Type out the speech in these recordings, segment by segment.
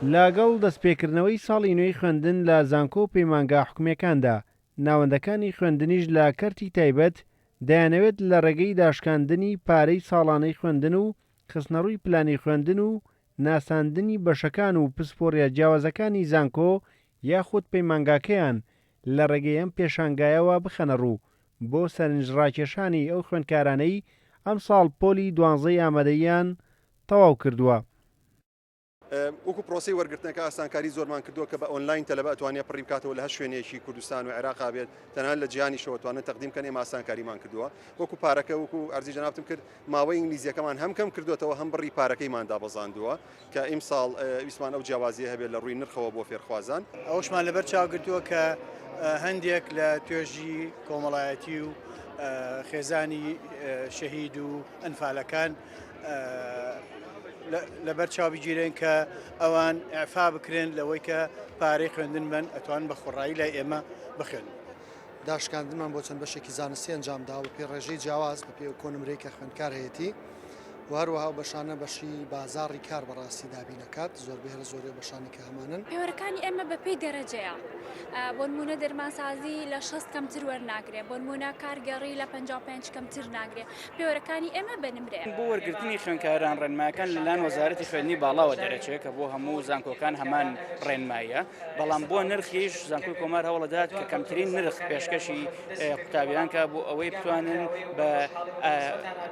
لەگەڵ دەستپێکردنەوەی ساڵی نوێی خوێندن لە زانکۆ و پەیمانگا حکومییەکاندا، ناوەندەکانی خوێندنیش لە کەرتی تایبەت دەیانەوێت لە ڕێگەی داشکاندنی پارەی ساڵانەی خوێندن و خستنەڕووی پلانی خوێندن و ناساندنی بەشەکان و پسپۆڕیە جیاوازەکانی زانکۆ یاخود پەیمانگاکەیان لە ڕێگەی ئەم پێشانگایەوە بخەنەڕوو بۆ سەرنجڕاکێشانی ئەو خوێندکارانەی ئەمساڵ پۆلی دوانزەی ئامادەییان تەواو کردووە. وەکو پرۆسەی وەرگرتنەکە ئاسانکاری زۆرمان کردووە کە بە ئۆنلاین تەلەبە ئەتوانێت پڕی بکاتەوە لە هەر شوێنێکی کوردستان و عێراقا بێت تەنانەت لە جیهانیشەوە توانن تەقدیم بکەن ئێمە ئاسانکاریمان کردووە وەکو پارەکە وەکو ئەرزی جەنابتم کرد ماوەی ئینگلیزیەکەمان هەم کەم کردوێتەوە هەم بڕی پارەکەیمان دابەزاندووە کە ئیمساڵ ویستمان ئەو جیاوازیە هەبێت لە ڕووی نرخەوە بۆ فێرخوازان. ئەوەشمان لەبەر چاو گرتووە کە هەندێک لە توێژی کۆمەڵایەتی و خێزانی شەهید و ئەنفالەکان لەبەر چاو بگیرێن کە ئەوان ئەفا بکرێن لەوەی کە پارەی خوێندن بن ئەتوان بە خۆڕایی لای ئێمە بخوێن. داشکاندنمان بۆ چەند بەشێکی زانستی ئەنجام داوە بەپێی ڕێژەی جیاواز بەپێی ئەو کۆنمرەی کە خوێندکار هەیەتی و هەروەها ئەو بەشانە بەشی بازاڕی کار بەڕاستی دابین ئەکات زۆربەی هەرە زۆری ئەو بەشانەی کە هەمانن. پێوەرەکانی ئێمە بەپێی دەرەجەیە بۆنمونە دەرمانسازی لە 60 کەمتر وەرناگرێ بۆنمونە کارگێڕی لە 55 کەمتر ناگرێ پێوەرەکانی ئێمە بە نمرەیە. بۆ وەرگرتنی خوێندکاران ڕێنمایەکان لەلایەن وەزارەتی خوێندنی باڵاوە دەرەچێت کە بۆ هەموو زانکۆکان هەمان ڕێنماییە بەڵام بۆ نرخیش زانکۆی کۆمار هەوڵەدات کە کەمترین نرخ پێشکەشی قوتابیان کا بۆ ئەوەی بتوانن بە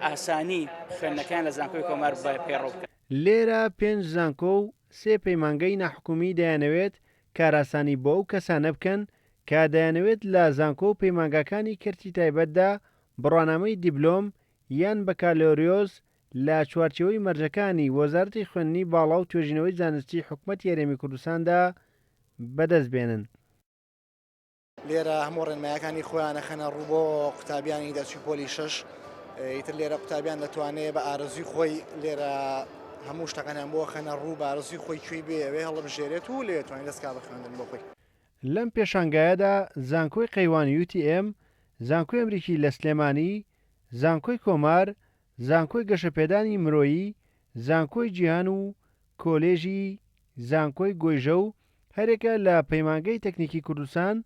ئاسانی خوێندنەکان لە زانکۆی کۆمار پەیڕەو بکەن. لێرە پێنج زانکۆ و سێ پەیمانگەی ناحکومی دەیانەوێت کارئاسانی بۆ ئەو کەسانە بکەن کە دەیانەوێت لە زانکۆ و پەیمانگاکانی کەرتی تایبەتدا بڕوانامەی دیبلۆم یان بەکالۆریۆس لە چوارچێوەی مەرجەکانی وەزارەتی خوێندنی باڵا و توێژینەوەی زانستی حکومەتی هەرێمی کوردستاندا بەدەست بێنن. لێرە هەموو ڕێنمایەکانی خۆیان ئەخەنە ڕوو بۆ قوتابیانی دەرچووی پۆلی شەش، ئیتر لێرە قوتابیان دەتوانێ بە ئارەزووی خۆی لێرە هەموو شتەکانیان بۆ ئەخەنە ڕوو، بە ئارەزووی خۆی کوێی بێەوێ هەڵبژێرێت و لەوێ توانێت دەست کا بە خوێندن بۆ خۆی. لەم پێشانگایەدا زانکۆی قەیوان UTM، زانکۆی ئەمریکی لە سلێمانی، زانکۆی کۆمار، زانکۆی گەشەپێدانی مرۆیی، زانکۆی جیهان و کۆلێژی زانکۆی گۆیژە و هەریەکە لە پەیمانگەی تەکنیکی کوردستان،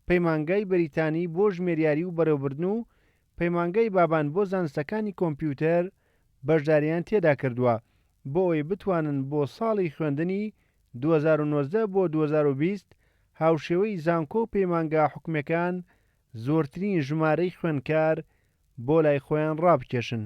پەیمانگای بەریتانی بۆ ژمێریاری و بەڕێوەبردن و پەیمانگای بابان بۆ زانستەکانی کۆمپیوتەر بەشداریان تێدا کردووە بۆ ئەوەی بتوانن بۆ ساڵی خوێندنی 2019 بۆ 2020 هاوشێوەی زانکۆ و پەیمانگا حکومیەکان زۆرترین ژمارەی خوێندکار بۆ لای خۆیان ڕابکێشن.